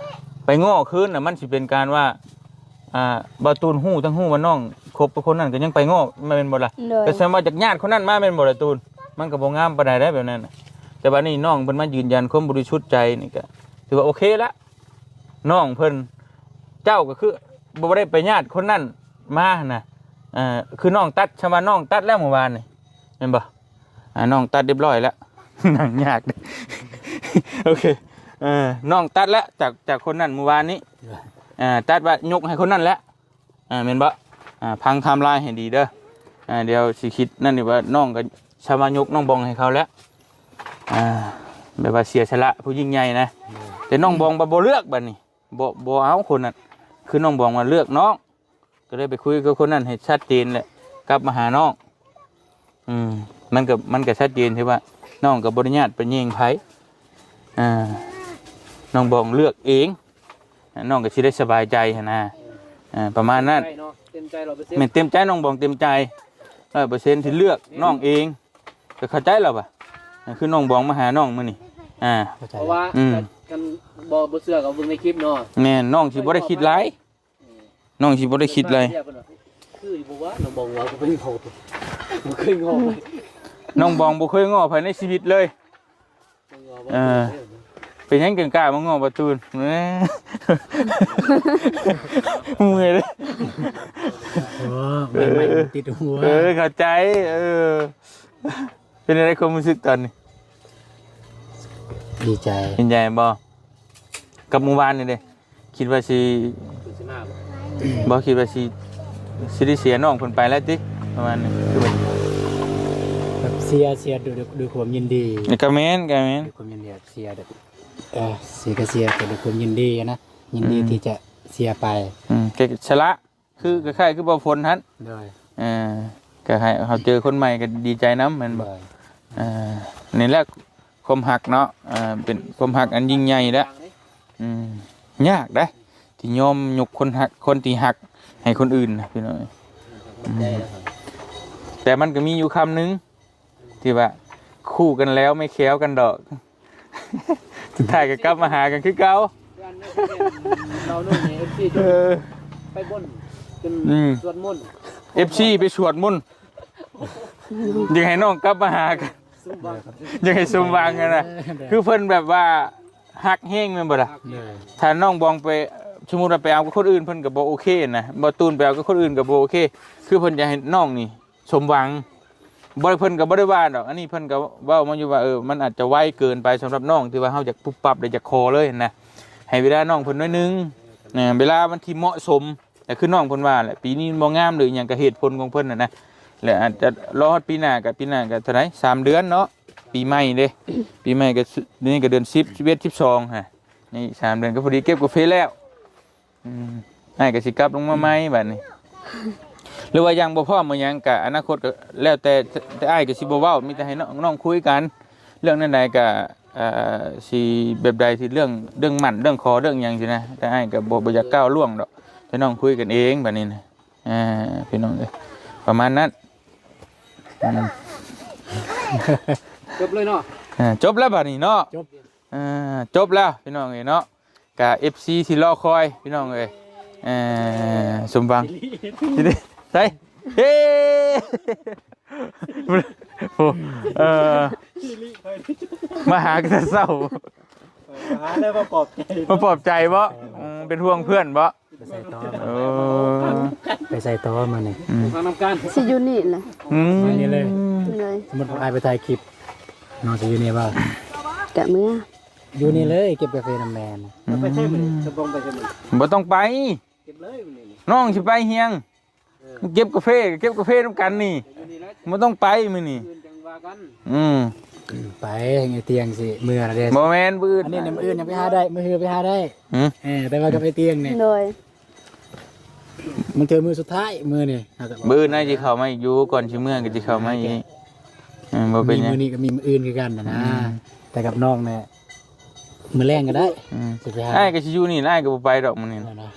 ໄປງໍ້ຄືນນະ ມັນຊິເປັນການວ່າ ອ່າ ບ່າວຕູນຮູ້ທັງຮູ້ວ່ານ້ອງຄົບກັບຄົນນັ້ນ ກໍຍັງໄປງໍ້ ແມ່ນບໍ່ລະ? ໂດຍ ກໍສະມາຈາກຍາດຄົນນັ້ນມາ ແມ່ນບໍ່ລະຕູນ? ມັນກໍບໍ່ງາມປານໃດໄດ໋ແບບນັ້ນນະ. ແຕ່ບັດນີ້ນ້ອງເພິ່ນມາຢືນຢັນຄວາມບໍລິສຸດໃຈນີ້ ກໍຖືວ່າໂອເຄລະ. ນ້ອງເພິ່ນ ເຈົ້າກໍຄືບໍ່ໄດ້ໄປຍາດຄົນນັ້ນມາຫັ້ນນະ. ເອີ ຄືນ້ອງຕັດ ສະມານ້ອງຕັດແລ້ວມື້ວານນີ້ ແມ່ນບໍ່? ອ່າ ນ້ອງຕັດຮຽບຮ້ອຍແລ້ວ ນັ່ງຍາກ. ໂອເຄ ເອີ ນ້ອງຕັດແລ້ວ ຈາກ ຈາກຄົນນັ້ນມື້ວານນີ້. ໂດຍ ອ່າ ຕັດວ່າຍົກໃຫ້ຄົນນັ້ນແລ້ວ ອ່າ ແມ່ນບໍ່? ອ່າ ຟັງໄທມລາຍໃຫ້ດີເດີ. ອ່າ ດຽວຊິຄິດນັ້ນນີ້ວ່າ ນ້ອງກໍສາມາດຍົກນ້ອງບອງໃຫ້ເຂົາແລ້ວ. ອ່າ ແບບວ່າເສຍສະຫຼະຜູ້ຍິ່ງໃຫຍ່ນະ. ໂດຍ ແຕ່ນ້ອງບອງບໍ່ ບໍ່ເລືອກບັດນີ້ ບໍ່ ບໍ່ເອົາຄົນນັ້ນ. ຄືນ້ອງບອງວ່າເລືອກນ້ອງ ກໍເລີຍໄປຄຸຍກັບຄົນນັ້ນໃຫ້ຊັດເຈນແຫຼະ ກັບມາຫານ້ອງ. ອືມ ມັນກໍ ມັນກໍຊັດເຈນທີ່ວ່າ ນ້ອງກໍບໍ່ໄດ້ຍາດໄປແຍ່ງໃຜ. ອ່າ ນ້ອງບອງເລືອກເອງ ນ້ອງກໍຊິໄດ້ສະບາຍໃຈຫັ້ນນະ. ອ່າ ປະມານນັ້ນ ເຕັມໃຈເນາະ ເຕັມໃຈຮ້ອຍເປີເຊັນ. ແມ່ນ ເຕັມໃຈ ນ້ອງບອງເຕັມໃຈຮ້ອຍເປີເຊັນ ທີ່ເລືອກນ້ອງເອງ. ກໍເຂົ້າໃຈແລ້ວວ່າ ອ່າ ຄືນ້ອງບອງມາຫານ້ອງມື້ນີ້. ອ່າ ເຂົ້າໃຈ ເພາະວ່າ ອືມ ຄັນບໍ່ ບໍ່ເຊື່ອກໍເບິ່ງໃນຄລິບເນາະ. ແມ່ນ ນ້ອງຊິບໍ່ໄດ້ຄິດຫຼາຍ. ນ້ອງຊິບໍ່ໄດ້ຄິດເລີຍ. ຄືຢູ່ບໍ່ວ່າ ນ້ອງບອງວ່າ ບໍ່ເຄີຍເວົ້າ ບໍ່ເຄີຍງໍ້ ນ້ອງບອງບໍ່ເຄີຍງໍ້ໃຜໃນຊີວິດເລີຍ. ເອີ ເປັນຫຍັງຈຶ່ງກ້າມາງໍ້ບ່າວຕູນ? ເມື່ອຍເດ້. ໂອ້ ໄມ້ມັນຕິດຫົວ. ເອີ ເຂົ້າໃຈ. ເອີ ເປັນຈັ່ງໃດຄວາມຮູ້ສຶກຕອນນີ້? ດີໃຈ. ດີໃຈບໍ່? ກັບມື້ວານນີ້ເດ້ ຄິດວ່າຊິ ຄືຊິມາບໍ່? ບໍ່ ຄິດວ່າຊິ ຊິໄດ້ເສຍນ້ອງເພິ່ນໄປແລ້ວຕິ ປະມານນີ້. ຄືແບບ ແບບເສຍ ເສຍດ້ວຍ ດ້ວຍຄວາມຍິນດີ. ກໍແມ່ນ ກໍແມ່ນ ດ້ວຍຄວາມຍິນດີ ເສຍແບບ ເອີ ເສຍກໍເສຍ ແຕ່ດ້ວຍຄວາມຍິນດີນະ ຍິນດີ ອືມ ທີ່ຈະເສຍໄປ. ອືມ ກໍສະຫຼະ ຄືຄ້າຍໆຄືບໍ່ຝົນຫັ້ນ. ໂດຍ ເອີ ກໍໃຫ້ເຮົາເຈີຄົນໃໝ່ກໍດີໃຈນຳແມ່ນບໍ່? ໂດຍ ເອີ ນີ້ແຫຼະຄວາມຮັກເນາະ ເອີ ເປັນຄວາມຮັກອັນຍິ່ງໃຫຍ່ແລ້ວ. ອືມ ຍາກເດ້ ທີ່ຍອມຍົກຄົນຮັກ ຄົນທີ່ຮັກໃຫ້ຄົນອື່ນນະ ພີ່ນ້ອງ. ອືມ ແຕ່ມັນກໍມີຢູ່ຄຳໜຶ່ງ ທີ່ວ່າ ຄູ່ກັນແລ້ວໄມ່ແຄ້ວກັນດອກ ສຸດທ້າຍກໍກັບມາຫາກັນຄືເກົ່າ. ເອີ ໄປບົນ ອືມ ສວດມົນ ເອັຟຊີໄປສວດມົນ ຢາກໃຫ້ນ້ອງກັບມາຫາກັນ ຢາກໃຫ້ສົມຫວັງຫັ້ນນະ. ຄືເພິ່ນແບບວ່າຮັກແຮງແມ່ນບໍ່ລະ? ໂດຍ ຖ້ານ້ອງບອງໄປ ສົມມຸດວ່າໄປເອົາກັບຄົນອື່ນ ເພິ່ນກໍບໍ່ໂອເຄນະ ບ່າວຕູນໄປເອົາກັບຄົນອື່ນກໍບໍ່ໂອເຄ. ຄືເພິ່ນຢາກໃຫ້ນ້ອງນີ້ ສົມຫວັງ ບໍ່ ເພິ່ນກໍບໍ່ໄດ້ວ່າດອກ. ອັນນີ້ເພິ່ນກໍເວົ້າມາຢູ່ວ່າ ເອີ ມັນອາດຈະໄວເກີນໄປສຳລັບນ້ອງ ທີ່ວ່າເຮົາຢາກປຸບປັບ ແລະ ຢາກຂໍເລີຍຫັ້ນນະ. ໃຫ້ເວລານ້ອງເພິ່ນໜ້ອຍໜຶ່ງ ເວລາມັນທີ່ເໝາະສົມ. ແຕ່ຄືນ້ອງເພິ່ນວ່າແຫຼະ ປີນີ້ມັນບໍ່ງາມ ຫຼືຫຍັງກໍເຫດຜົນຂອງເພິ່ນຫັ້ນນະ ແລະອາດຈະລໍຮອດປີໜ້າ ກໍປີໜ້າກໍເທົ່າໃດ ສາມເດືອນເນາະ ປີໃໝ່ເດ້ ປີໃໝ່ກໍ ນີ້ກໍເດືອນສິບ ສິບເອັດ ສິບສອງຫັ້ນ ນີ້ອີກສາມເດືອນກໍພໍດີເກັບກາເຟແລ້ວ. ອືມ ອ້າຍກໍຊິກັບລົງມາໃໝ່ບາດນີ້ ຫຼືວ່າຍັງບໍ່ພ້ອມອີຫຍັງ ກໍອະນາຄົດກໍແລ້ວແຕ່ ແຕ່ອ້າຍກໍຊິບໍ່ເວົ້າ ມີແຕ່ໃຫ້ນ້ອງ ນ້ອງຄຸຍກັນ ເລື່ອງແນວໃດກໍ ເອີ ຊິແບບໃດ ຊິເລື່ອງ ເລື່ອງໝັ້ນ ເລື່ອງຂໍ ເລື່ອງຫຍັງຊີ້ນະ ແຕ່ອ້າຍກໍບໍ່ ບໍ່ຢາກກ້າວລ່ວງດອກ ແຕ່ນ້ອງຄຸຍກັນເອງບາດນີ້ນະ ເອີ ພີ່ນ້ອງເອີຍ ປະມານນັ້ນ. ອືມ ຈົບເລີຍເນາະ ເອີ ຈົບແລ້ວບາດນີ້ເນາະ ຈົບ ເອີ ຈົບແລ້ວພີ່ນ້ອງເອີຍເນາະ. ກະເອັຟຊີທີ່ລໍຄອຍພີ່ນ້ອງເອີຍ ເອີ ສົມຫວັງ ໃສ ເອີ ໂອ້ ເອີ ມາຫາກັນແຕ່ເຊົ້າ ມາຫາແລ້ວມາປອບໃຈ ມາປອບໃຈບໍ່? ອືມ ເປັນຫ່ວງເພື່ອນບໍ່? ໄປໃສຕໍ່ ເອີ ໄປໃສຕໍ່ມື້ນີ້? ອືມ ມານຳກັນ ຊິຢູ່ນີ້ແຫຼະ ອືມ ຢູ່ນີ້ເລີຍ ເລີຍ ສົມມຸດອ້າຍໄປຖ່າຍຄລິບ ນ້ອງຊິຢູ່ນີ້ບໍ່? ກະເມືອ ຢູ່ນີ້ເລີຍ ເກັບກາເຟນຳແມ່ນະ ອືມ ໄປໃສມື້ນີ້? ສົມຫວັງໄປໃສມື້ນີ້? ບໍ່ຕ້ອງໄປ ເກັບເລີຍມື້ນີ້ ນ້ອງຊິໄປຮຽງ ເອີ ເກັບກາເຟ ເກັບກາເຟນຳກັນນີ້ ຢູ່ນີ້ແຫຼະ ບໍ່ຕ້ອງໄປມື້ນີ້ ມື້ອື່ນຈັ່ງວ່າກັນ ອືມ ໄປ ໄອ້ຕຽງຊິເມືອລະເດ້ ບໍ່ແມ່ນມື້ອື່ນ ອັນນີ້ມື້ອື່ນຍັງໄປຫາໄດ້ ມື້ຮືໄປຫາໄດ້ ຫື ເອີ ແຕ່ວ່າກັບໄອ້ຕຽງນີ້ ໂດຍ ມັນຄືມື້ສຸດທ້າຍມື້ນີ້ ມື້ອື່ນນະຊິເຂົ້າມາອີກຢູ່ ກ່ອນຊິເມືອກໍຊິເຂົ້າມາອີກ ເອີ ບໍ່ເປັນຫຍັງ ມີມື້ນີ້ກໍມີມື້ອື່ນຄືກັນນະ ອືມ ແຕ່ກັບນ້ອງນີ້ ມື້ແລງກໍໄດ້ ອືມ ຊິໄປຫາ ອ້າຍກໍຊິຢູ່ນີ້ ອ້າຍກໍບໍ່ໄປດອກມື້ນີ້ ແມ່ນບໍ່?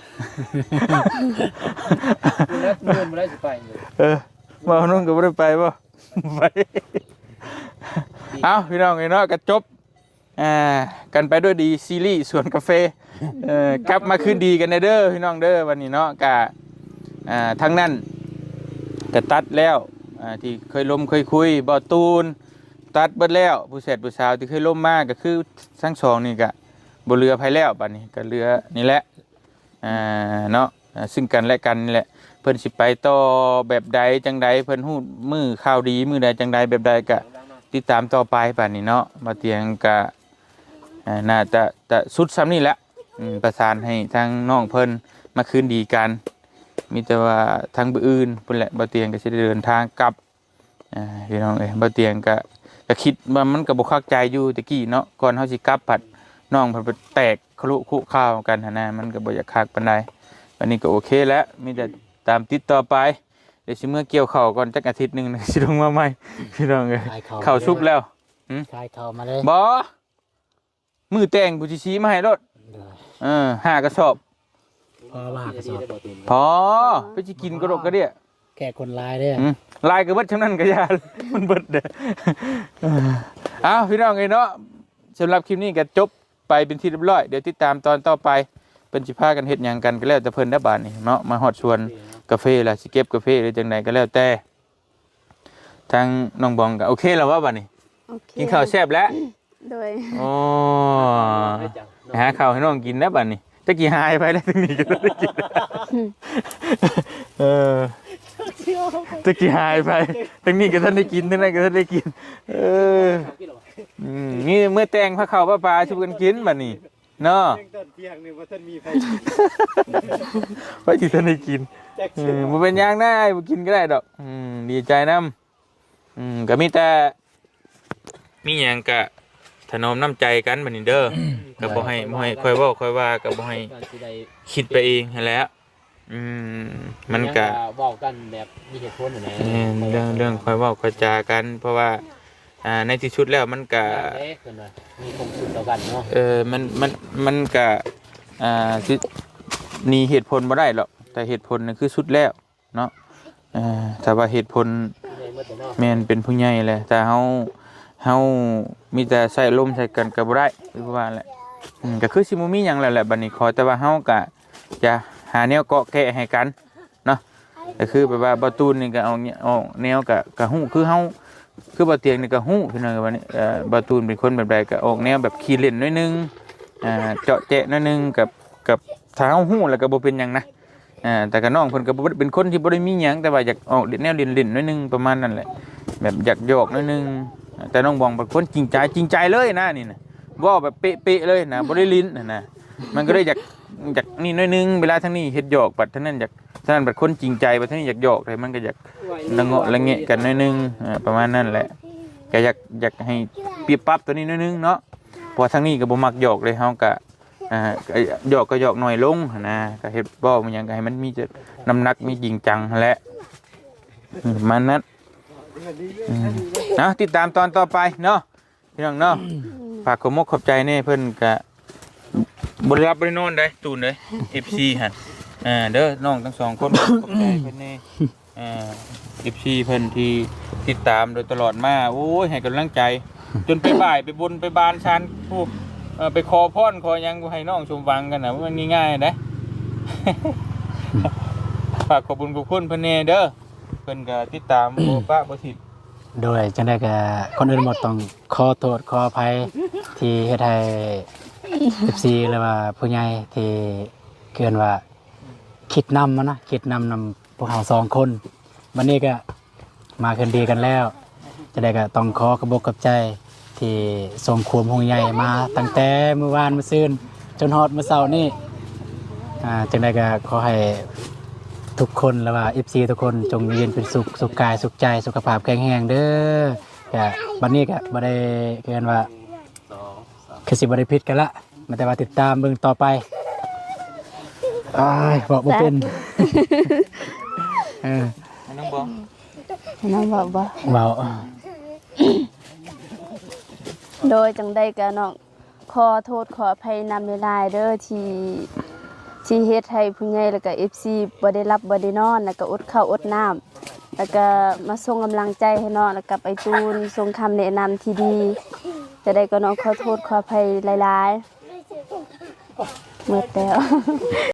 ມື້ອື່ນບໍ່ໄດ້ຊິໄປ ເອີ ເວົ້ານຳກໍບໍ່ໄດ້ໄປບໍ່? ໄປ ເອົ້າ ພີ່ນ້ອງເອີຍເນາະ ກໍຈົບ ອ່າ ກັນໄປດ້ວຍດີ ຊີຣີສວນກາເຟ ເອີ ກັບມາຄືນດີກັນແດ່ເດີພີ່ນ້ອງເດີ ວັນນີ້ເນາະ ກະ ອ່າ ທາງນັ້ນກະຕັດແລ້ວ ອ່າ ທີ່ເຄີຍລົມເຄີຍຄຸຍ ບໍ່ຕູນ ຕັດເບິດແລ້ວ ຜູ້ແຊດຜູ້ສາວທີ່ເຄີຍລົມມາ ກໍຄືທັງສອງນີ້ກະບໍ່ເຫຼືອໃຜແລ້ວ ບາດນີ້ກະເຫຼືອນີ້ແຫຼະ ອ່າ ເນາະ ເຊິ່ງກັນແລະກັນນີ້ແຫຼະ ເພິ່ນຊິໄປຕໍ່ແບບໃດຈັ່ງໃດ ເພິ່ນຮູ້ມື້ຂ່າວດີມື້ໃດຈັ່ງໃດແບບໃດ ກະຕິດຕາມຕໍ່ໄປ ບາດນີ້ເນາະ ບ່າວຕຽງກະ ອ່າ ໜ້າຈະ ຈະສຸດສ່ຳນີ້ແຫຼະ ອືມ ປະສານໃຫ້ທາງນ້ອງເພິ່ນມາຄືນດີກັນ ມີແຕ່ວ່າທາງມື້ອື່ນພຸ້ນແຫຼະ ບ່າວຕຽງກໍຊິໄດ້ເດີນທາງກັບ ອ່າ ພີ່ນ້ອງເອີຍ ບ່າວຕຽງກະ ກະຄິດວ່າມັນກະບໍ່ຄັກໃຈຢູ່ແຕ່ກີ້ເນາະ ກ່ອນເຮົາຊິກັບພັດ ນ້ອງພັດໄປແຕກຄະລຸຄຸຂ່າວກັນຫັ້ນນະ ມັນກະບໍ່ຢາກຄັກປານໃດ ບາດນີ້ກະໂອເຄແລ້ວ ມີແຕ່ຕາມຕິດຕໍ່ໄປ ດຽວຊິເມືອກ່ຽວເຂົ້າກ່ອນຈັກອາທິດໜຶ່ງ ຊິລົງມາໃໝ່ ພີ່ນ້ອງເອີຍ ຂາຍເຂົ້າ ເຂົ້າສຸກແລ້ວ ຫື ຂາຍເຂົ້າມາເລີຍ ບໍ່ ມື້ແຕ່ງຜູ້ຊິສີມາໃຫ້ໂລດ ໂດຍ ເອີ ຫ້າກະສອບ ພໍບໍ່ຫ້າກະສອບ? ພໍ ໄປຊິກິນກະດົກກະເດຍ ແຂກຄົນຫຼາຍເດ້ ຫື ຫຼາຍກະເບິດຊ່ຳນັ້ນກະຢ່າ ມັນເບິດເດ້ ເອົ້າ ພີ່ນ້ອງເອີຍເນາະ ສຳລັບຄລິບນີ້ກະຈົບໄປເປັນທີ່ຮຽບຮ້ອຍ ດຽວຕິດຕາມຕອນຕໍ່ໄປ ເພິ່ນຊິພາກັນເຮັດຫຍັງກັນກະແລ້ວແຕ່ເພິ່ນເດີ ບາດນີ້ເນາະ ມາຮອດສວນກາເຟລະ ຊິເກັບກາເຟຫຼືຈັ່ງໃດກະແລ້ວແຕ່ ທາງນ້ອງບອງກະໂອເຄແລ້ວບໍ່ບາດນີ້? ໂອເຄ ກິນເຂົ້າແຊບແລ້ວ? ໂດຍ ໂອ້ ຫາເຂົ້າໃຫ້ນ້ອງກິນແລ້ວບາດນີ້ ຈັກຊິຫາຍໃຜແລ້ວ ທາງນີ້ກະທັນໄດ້ກິນ ເອີ ຈັກຊິຫາຍໃຜ ທາງນີ້ກະທັນໄດ້ກິນ ທາງນັ້ນກະທັນໄດ້ກິນ ເອີ ອືມ ມີແຕ່ເມືອແຕ່ງພາເຂົ້າພາປາສູ່ກັນກິນບາດນີ້ ເນາະ ຍັງຕອນທ່ຽງນີ້ບໍ່ທັນມີໃຜ ໃຜຊິທັນໄດ້ກິນ ເອີ ບໍ່ເປັນຫຍັງນະ ອ້າຍບໍ່ກິນກະໄດ້ດອກ ອືມ ດີໃຈນຳ ອືມ ກະມີແຕ່ ມີຫຍັງກະຖະໜອມນ້ຳໃຈກັນບາດນີ້ເດີ ກະບໍ່ໃຫ້ ບໍ່ໃຫ້ຄ່ອຍເວົ້າຄ່ອຍວ່າ ກະບໍ່ໃຫ້ຄິດໄປເອງຫັ້ນແຫຼະ ອືມ ມັນກະ ເວົ້າກັນແບບມີເຫດຜົນຫັ້ນແຫຼະ ແມ່ນ ເລື່ອງ ເລື່ອງຄ່ອຍເວົ້າຄ່ອຍຈາກັນ ເພາະວ່າ ອ່າ ໃນທີ່ສຸດແລ້ວມັນກະ ເອີ ມັນ ມັນ ມັນກະ ອ່າ ຊິໜີເຫດຜົນບໍ່ໄດ້ດອກ ແຕ່ເຫດຜົນນັ້ນຄືສຸດແລ້ວເນາະ ເອີ ຖ້າວ່າເຫດຜົນ ແມ່ນເປັນຜູ້ໃຫຍ່ແຫຼະ ຖ້າເຮົາ ເຮົາມີແຕ່ໃຊ້ອາລົມໃສ່ກັນກະບໍ່ໄດ້ ຄືວ່າແຫຼະ ອືມ ກະຄືຊິບໍ່ມີຫຍັງແລ້ວແຫຼະ ບາດນີ້ຂໍແຕ່ວ່າເຮົາກະຈະຫາແນວເກາະແກະໃຫ້ກັນ ເນາະ ກະຄືແບບວ່າບ່າວຕູນນີ້ກະອອກ ອອກແນວກະ ກະຮູ້ ຄືເຮົາ ຄືບ່າວຕຽງນີ້ກະຮູ້ ພີ່ນ້ອງ ວ່ານີ້ ເອີ ບ່າວຕູນເປັນຄົນແບບໃດ ກະອອກແນວແບບຂີ້ຫຼິ້ນໜ້ອຍໜຶ່ງ ອ່າ ເຈາະແຈະໜ້ອຍໜຶ່ງ ກະ ກະ ຖ້າເຮົາຮູ້ແລ້ວກະບໍ່ເປັນຫຍັງນະ ອ່າ ແຕ່ກະນ້ອງເພິ່ນກະບໍ່ໄດ້ເປັນຄົນທີ່ບໍ່ໄດ້ມີຫຍັງ ແຕ່ວ່າຢາກອອກແນວຫຼິ້ນໆໜ້ອຍໜຶ່ງ ປະມານນັ້ນແຫຼະ ແບບຢາກຢອກໜ້ອຍໜຶ່ງ ແຕ່ນ້ອງບອງເປັນຄົນຈິງໃຈ ຈິງໃຈເລີຍນະ ນີ້ນະ ເວົ້າແບບເປະໆເລີຍນະ ບໍ່ໄດ້ຫຼິ້ນຫັ້ນນະ ມັນກະເລີຍຢາກ ຢາກນີ້ໜ້ອຍໜຶ່ງ ເວລາທາງນີ້ເຮັດຫຍອກ ບັດທາງນັ້ນຢາກ ທາງນັ້ນບັດຄົນຈິງໃຈ ບັດທາງນີ້ຢາກຫຍອກ ແລ້ວມັນກໍຢາກລະເງາະລະແງະກັນໜ້ອຍໜຶ່ງ ເອີ ປະມານນັ້ນແຫຼະ. ກໍຢາກ ຢາກໃຫ້ປັບ ປັບຕົວນີ້ໜ້ອຍໜຶ່ງເນາະ ເພາະວ່າທາງນີ້ກໍບໍ່ມັກຫຍອກເລີຍ ເຮົາກໍ ອ່າ ກໍຫຍອກກໍຫຍອກໜ້ອຍລົງຫັ້ນນະ ກໍເຮັດເວົ້າມັນຫຍັງກໍໃຫ້ມັນມີແຕ່ນ້ຳໜັກ ມີຈິງຈັງຫັ້ນແຫຼະ ອືມ ປະມານນັ້ນ. ອືມ ເອົາ ຕິດຕາມຕອນຕໍ່ໄປເນາະ ພີ່ນ້ອງເນາະ. ອືມ ຝາກຂອບມົກຂອບໃຈແດ່ ເພິ່ນກະບໍ່ໄດ້ຫຼັບບໍ່ໄດ້ນອນໄດ໋ ຕູນເອີຍ ເອັຟຊີຫັ້ນ ເອີ ເດີ ນ້ອງທັງສອງຄົນ ຂອບໃຈເພິ່ນແດ່ ເອີ ເອັຟຊີເພິ່ນທີ່ຕິດຕາມໂດຍຕະຫຼອດມາ ໂອ້ຍ ໃຫ້ກຳລັງໃຈ ຈົນໄປໄຫວ້ໄປບົນໄປບານສານພູ ເອີ ໄປຂໍພອນຂໍຫຍັງໃຫ້ນ້ອງສົມຫວັງກັນນະ ມັນງ່າຍໆໄດ໋. ຝາກຂອບບຸນຂອບຄຸນເພິ່ນແດ່ເດີ ເພິ່ນກໍຕິດຕາມບໍ່ປະບໍ່ຖິ້ມ. ໂດຍ ຈັ່ງໃດກໍກ່ອນອື່ນໝົດຕ້ອງຂໍໂທດຂໍອະໄພ ທີ່ເຮັດໃຫ້ເອັຟຊີ ຫຼືວ່າຜູ້ໃຫຍ່ທີ່ເອີ້ນວ່າຄິດນຳຫັ້ນນະ ຄິດນຳ ນຳພວກເຮົາສອງຄົນ ບັດນີ້ກໍມາຄືນດີກັນແລ້ວ ຈັ່ງໃດກໍຕ້ອງຂໍຂອບອົກຂອບໃຈ ທີ່ສົ່ງຄວາມຫ່ວງໃຍມາຕັ້ງແຕ່ມື້ວານມື້ຊືນ ຈົນຮອດມື້ເຊົ້ານີ້ ອ່າ ຈັ່ງໃດກໍຂໍໃຫ້ທຸກຄົນ ຫຼືວ່າເອັຟຊີທຸກຄົນ ຈົ່ງຢູ່ເຢັນເປັນສຸກ ສຸກກາຍສຸກໃຈ ສຸຂະພາບແຂງແຮງເດີ. ກະບັດນີ້ກະບໍ່ໄດ້ ເອີ້ນວ່າ ຄືຊິບໍ່ໄດ້ຜິດກັນລະ ມີແຕ່ວ່າຕິດຕາມເບິ່ງຕໍ່ໄປ. ອ້າຍ ເວົ້າບໍ່ເປັນ ສາທຸ ເອີ ໃຫ້ນ້ອງບອກ ໃຫ້ນ້ອງເວົ້າບໍ່? ເວົ້າ ໂດຍ ຈັ່ງໃດກະນ້ອງ ຂໍໂທດຂໍອະໄພນຳຫຼາຍໆເດີ ທີ່ ທີ່ເຮັດໃຫ້ຜູ້ໃຫຍ່ ແລ້ວກະເອັຟຊີ ບໍ່ໄດ້ຫຼັບບໍ່ໄດ້ນອນ ແລ້ວກະອົດເຂົ້າອົດນ້ຳ ແລ້ວກະມາສົ່ງກຳລັງໃຈໃຫ້ນ້ອງ ແລ້ວກັບໄອ້ຕູນ ສົ່ງຄຳແນະນຳທີ່ດີ. ຈັ່ງໃດກໍນ້ອງຂໍໂທດຂໍອະໄພຫຼາຍໆ ໝົດແລ້ວ.